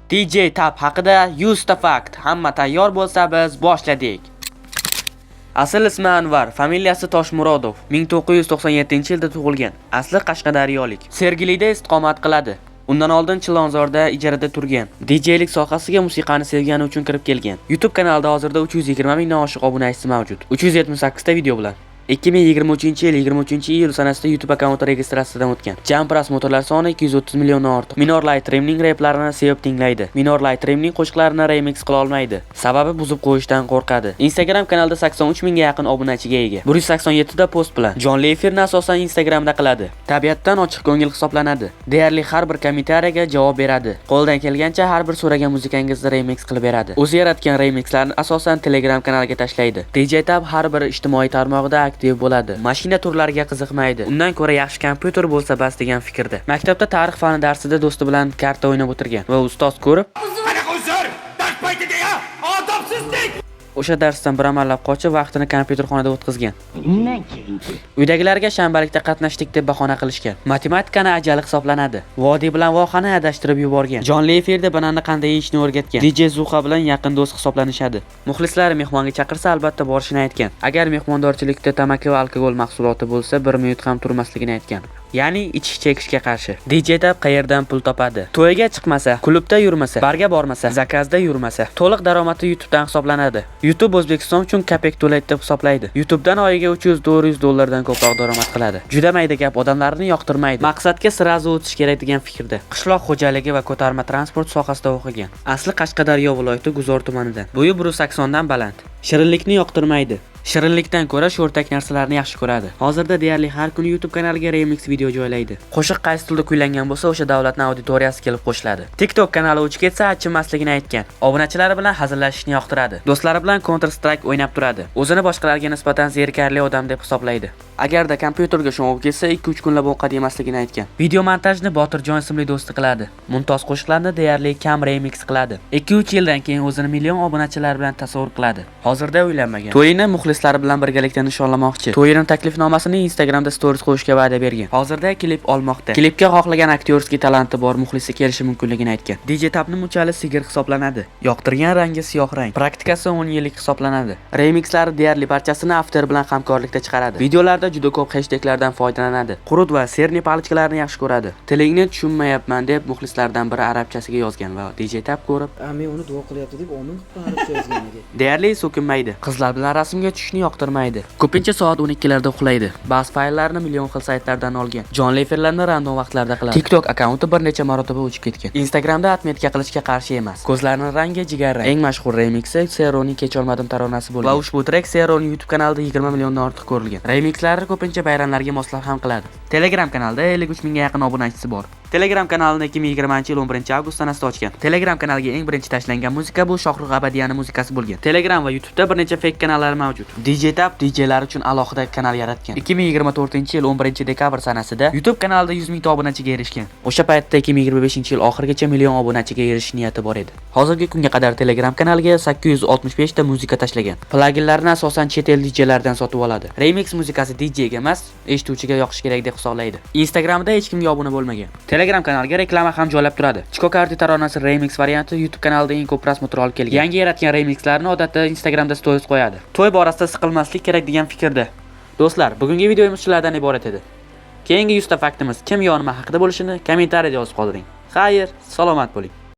DJ Tab haqida 100 ta fakt. Hamma tayyor bo'lsa, biz boshladik. Asl ismi Anvar, familiyasi Toshmurodov. 1997-yilda tug'ilgan. Asli Qashqadaryolik. Sergelida istiqomat qiladi. Undan oldin Chilonzorda ijarada turgan. DJlik sohasiga musiqani sevgani uchun kirib kelgan. YouTube kanalida hozirda 320 mingdan oshiq obunachisi mavjud. 378 ta video bilan. 2023-yil 23-iyul sanasida YouTube akkaunti registratsiyadan o'tgan. Jam просмотр lar soni 230 milliondan ortiq. Minor Light Rimning replarini sevib tinglaydi. Minor Light Rimning qo'shiqlarini remix qila olmaydi. Sababi buzib qo'yishdan qo'rqadi. Instagram kanalida 83 mingga yaqin obunachiga ega. 187 ta post bilan. Jonli efirni asosan Instagramda qiladi. Tabiatdan ochiq ko'ngil hisoblanadi. Deyarli har bir kommentariyaga javob beradi. Qo'ldan kelgancha har bir so'ragan muzikangizni remix qilib beradi. O'zi yaratgan remixlarni asosan Telegram kanaliga tashlaydi. DJ Tab har bir ijtimoiy tarmog'ida aktiv bo'ladi. Mashina turlariga qiziqmaydi. Undan ko'ra yaxshi kompyuter bo'lsa bas degan fikrda. Maktabda tarix fani darsida do'sti bilan karta o'ynab o'tirgan va ustoz ko'rib, Qanaqa uzr? Dars paytida ya! Odobsizlik! O'sha darsdan bir amallab qochib, vaqtini kompyuterxonada o'tkazgan. Undan keyinchi. Uydagilarga shanbalikda qatnashdik deb bahona qilishgan. Matematikani ajali hisoblanadi. Vodiy bilan vohani adashtirib yuborgan. Jonli efirda bananni qanday yeyishni o'rgatgan. DJ Zuha bilan yaqin do'st hisoblanishadi. Muxlislari mehmonga chaqirsa, albatta borishini aytgan. Agar mehmondorchilikda tamaki va alkogol mahsuloti bo'lsa, bir minut ham turmasligini aytgan. Ya'ni ichish chekishga qarshi. DJ Tab qayerdan pul topadi? To'yga chiqmasa, klubda yurmasa, barga bormasa, заказ da yurmasa, to'liq daromadi YouTubedan hisoblanadi. YouTube O'zbekiston uchun копейка to'laydi deb hisoblaydi. YouTubedan oyiga 300-400 dollardan ko'proq daromad qiladi. Juda mayda gap odamlarni yoqtirmaydi. Maqsadga сразу o'tish kerak degan fikrda. Qishloq xo'jaligi va ko'tarma transport sohasida o'qigan. Asli Qashqadaryo viloyati Guzor tumanidan. Bo'yi 180 dan baland. Shirinlikni yoqtirmaydi. Shirinlikdan ko'ra sho'rtak narsalarni yaxshi ko'radi. Hozirda deyarli har kuni YouTube kanaliga remix video joylaydi. Qo'shiq qaysi tilda kuylangan bo'lsa, o'sha davlatning auditoriyasi kelib qo'shiladi. TikTok kanali o'chib ketsa, achinmasligini aytgan. Obunachilari bilan hazillashishni yoqtiradi. Do'stlari bilan Counter Strike o'ynab turadi. O'zini boshqalarga nisbatan zerikarli odam deb hisoblaydi. Agarda kompyuterga sho'ng'ib ketsa, 2-3 kunlab ovqat yemasligini aytgan. Video montajni Botirjon ismli do'sti qiladi. Mumtoz qo'shiqlarni deyarli kam remix qiladi. 2-3 yildan keyin o'zini million obunachilar bilan tasavvur qiladi. Hozirda uylanmagan. To'yini muxlislari bilan birgalikda nishonlamoqchi. To'yining taklifnomasini Instagramda stories qo'yishga va'da bergan. Hozirda klip olmoqda. Klipga xohlagan актёрский talanti bor muxlisi kelishi mumkinligini aytgan. DJ Tabni muchali sigir hisoblanadi. Yoqtirgan rangi siyoh rang. Praktikasi 10 yillik hisoblanadi. Remixlari deyarli barchasini After bilan hamkorlikda chiqaradi. Videolarda juda ko'p hashtaglardan foydalanadi. Qurut va сырный палочка larni yaxshi ko'radi. Tilingni tushunmayapman deb muxlislardan biri arabchasiga yozgan va DJ Tab ko'rib, A, men uni duo qilyapti deb omin qilib arabcha yozganiga. Deyarli so'kinmaydi. Qizlar bilan rasmga tushishni yoqtirmaydi. Ko'pincha soat 12 larda uxlaydi. Ba'zi fayllarni million xil saytlardan olgan. Jonli efirlarni random vaqtlarda qiladi. TikTok akkaunti bir necha marotaba o'chib ketgan. Instagramda отметка qilishga qarshi emas. Ko'zlarining rangi jigarrang. Eng mashhur remixi Seroning Kecholmadim taronasi bo'lgan. Va ushbu trek Seroning YouTube kanalida 20 milliondan ortiq ko'rilgan. Remixlari ko'pincha bayramlarga moslab ham qiladi. Telegram kanalida 53 mingga yaqin obunachisi bor. Telegram kanalini 2020-yil 11 avgust sanasida ochgan. Telegram kanaliga eng birinchi tashlangan muzika bu Shohrux Abadiyani muzikasi bo'lgan. Telegram va YouTube'da bir necha fake kanallar mavjud. DJ Tab DJlar uchun alohida kanal yaratgan. 2024-yil 11 dekabr sanasida YouTube kanalida 100 mingta obunachiga erishgan. O'sha paytda 2025-yil oxirigacha million obunachiga erishish niyati bor edi. Hozirgi kunga qadar Telegram kanaliga 865 ta muzika tashlagan. Plaginlarni asosan chet el DJlardan sotib oladi. Remix muzikasi DJ ga emas, eshituvchiga yoqishi kerak deb hisoblaydi. Instagramda hech kimga obuna bo'lmagan. Telegram kanaliga reklama ham joylab turadi. Chiko Karti taronasi remix varianti YouTube kanalida eng ko'p просмотр olib kelgan. Yangi yaratgan remixlarni odatda Instagramda stories qo'yadi. To'y borasida siqilmaslik kerak degan fikrda. Do'stlar, bugungi videomiz shulardan iborat edi. Keyingi 100 ta faktimiz kim yo nima haqida bo'lishini kommentariyada yozib qoldiring. Xayr, salomat bo'ling.